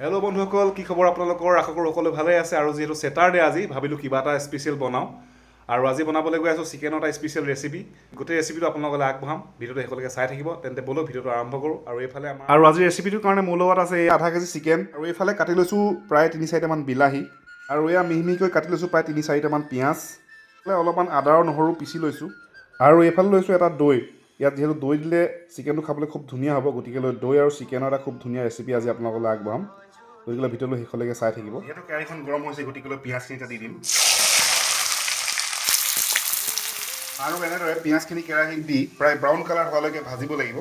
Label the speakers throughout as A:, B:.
A: Hello' বন্ধুসকল, কি খবৰ আপোনালোকৰ? আশা কৰোঁ সকলো ভালেই আছে। আৰু যিহেতু ছেটাৰডে, আজি ভাবিলোঁ কিবা এটা স্পেচিয়েল বনাওঁ আৰু আজি বনাবলৈ গৈ আছোঁ চিকেনৰ এটা স্পেচিয়েল ৰেচিপি। গোটেই ৰেচিপিটো আপোনালোকলৈ আগবঢ়াম, ভিডিঅ'টো শেষলৈকে চাই থাকিব। তেন্তে ব'লক, ভিডিঅ'টো আৰম্ভ কৰোঁ। আৰু এইফালে আমাৰ আৰু আজি ৰেচিপিটোৰ কাৰণে মোৰ লগত আছে এই আধা কেজি চিকেন আৰু এইফালে কাটি লৈছোঁ প্ৰায় তিনি চাৰিটামান বিলাহী আৰু এয়া মিহি মিহিকৈ কাটি লৈছোঁ প্ৰায় তিনি চাৰিটামান পিঁয়াজ, এইফালে অলপমান আদা আৰু নহৰু পিচি লৈছোঁ আৰু এইফালে লৈছোঁ এটা দৈ। ইয়াত যিহেতু দৈ দিলে চিকেনটো খাবলৈ খুব ধুনীয়া হ'ব, গতিকে লৈ দৈ আৰু চিকেনৰ এটা খুব ধুনীয়া ৰেচিপি আজি আপোনালোকলৈ আগবঢ়াম। গতিকে ভিডিঅ'টো শেষলৈকে চাই থাকিব। যিহেতু কেৰাহীখন গৰম হৈছে, গতিকে পিঁয়াজখিনি এটা দি দিম আৰু এনেদৰে পিঁয়াজখিনি কেৰাহীত দি প্ৰায় ব্ৰাউন কালাৰ হোৱালৈকে ভাজিব লাগিব।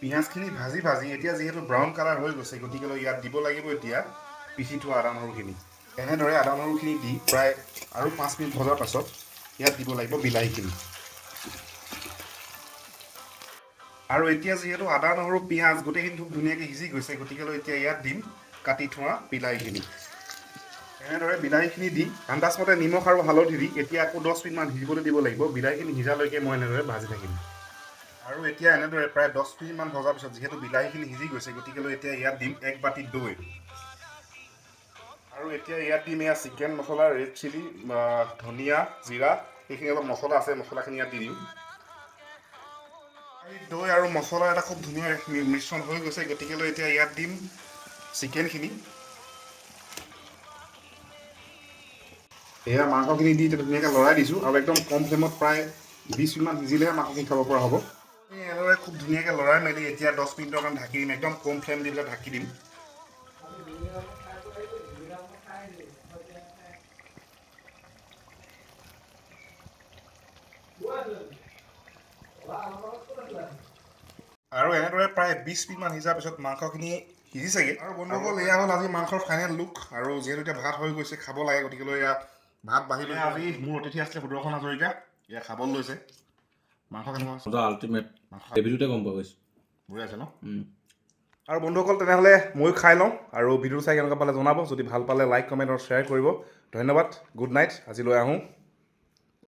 A: পিঁয়াজখিনি ভাজি ভাজি এতিয়া যিহেতু ব্ৰাউন কালাৰ হৈ গৈছে, গতিকে ইয়াত দিব লাগিব এতিয়া পিহি থোৱা আদা নহৰুখিনি। এনেদৰে আদা নহৰুখিনি দি প্ৰায় আৰু 5 মিনিট ভজাৰ পাছত ইয়াত দিব লাগিব বিলাহীখিনি। আৰু এতিয়া যিহেতু আদা, নহৰু, পিঁয়াজ গোটেইখিনি খুব ধুনীয়াকৈ সিজি গৈছে, গতিকে এতিয়া ইয়াত দিম কাটি থোৱা বিলাহীখিনি। এনেদৰে বিলাহীখিনি দি আন্দাজমতে নিমখ আৰু হালধি দি এতিয়া আকৌ 10 মিনিটমান সিজিবলৈ দিব লাগিব। বিলাহীখিনি সিজালৈকে মই এনেদৰে ভাজি থাকিম। আৰু এতিয়া এনেদৰে প্ৰায় 10 মিনিটমান ভজাৰ পিছত যিহেতু বিলাহীখিনি সিজি গৈছে, গতিকে এতিয়া ইয়াত দিম এক বাতি দৈ। আৰু এতিয়া ইয়াত দিম এয়া চিকেন মছলা, ৰেড চিলি, ধনিয়া, জিৰা, এইখিনি অলপ মছলা আছে, মছলাখিনি ইয়াত দি দিম। এই দৈ আৰু মছলা এটা খুব ধুনীয়া মিশ্ৰণ হৈ গৈছে, গতিকে এতিয়া ইয়াত দিম চিকেনখিনি। এয়া মাংসখিনি দি এতিয়া ধুনীয়াকৈ লৰাই দিছোঁ আৰু একদম কম ফ্লেমত প্ৰায় 20 মিনিটমান সিজিলেহে মাংসখিনি খাব পৰা হ'ব। এই এনেদৰে খুব ধুনীয়াকৈ লৰাই মেলি এতিয়া 10 মিনিটৰ কাৰণে ঢাকি দিম। একদম কম ফ্লেম দি পেলাই ঢাকি দিম। আৰু এনেদৰে প্ৰায় 20 মিনিটমান সিজাৰ পিছত মাংসখিনি সিজিছেগৈ। আৰু বন্ধুসকল, এয়া হ'ল আজি মাংসৰ ফাইনেল লুক। আৰু যিহেতু এতিয়া ভাত হৈ গৈছে, খাব লাগে, গতিকে এয়া ভাত বাঢ়ি লৈ আজি মোৰ অতিথি আছিলে সুদৰ্শন হাজৰিকা, এয়া খাবলৈ লৈছে। মাংস কেনেকুৱা আছে?
B: আল্টিমেট।
A: মাংস
B: গ্ৰেভিটোতে গম পোৱা গৈছে।
A: বঢ়িয়া আছে ন? আৰু বন্ধুসকল, তেনেহ'লে ময়ো খাই লওঁ আৰু ভিডিঅ'টো চাই কেনেকুৱা পালে জনাব। যদি ভাল পালে লাইক, কমেণ্ট আৰু শ্বেয়াৰ কৰিব। ধন্যবাদ, গুড নাইট, আজিলৈ আহোঁ।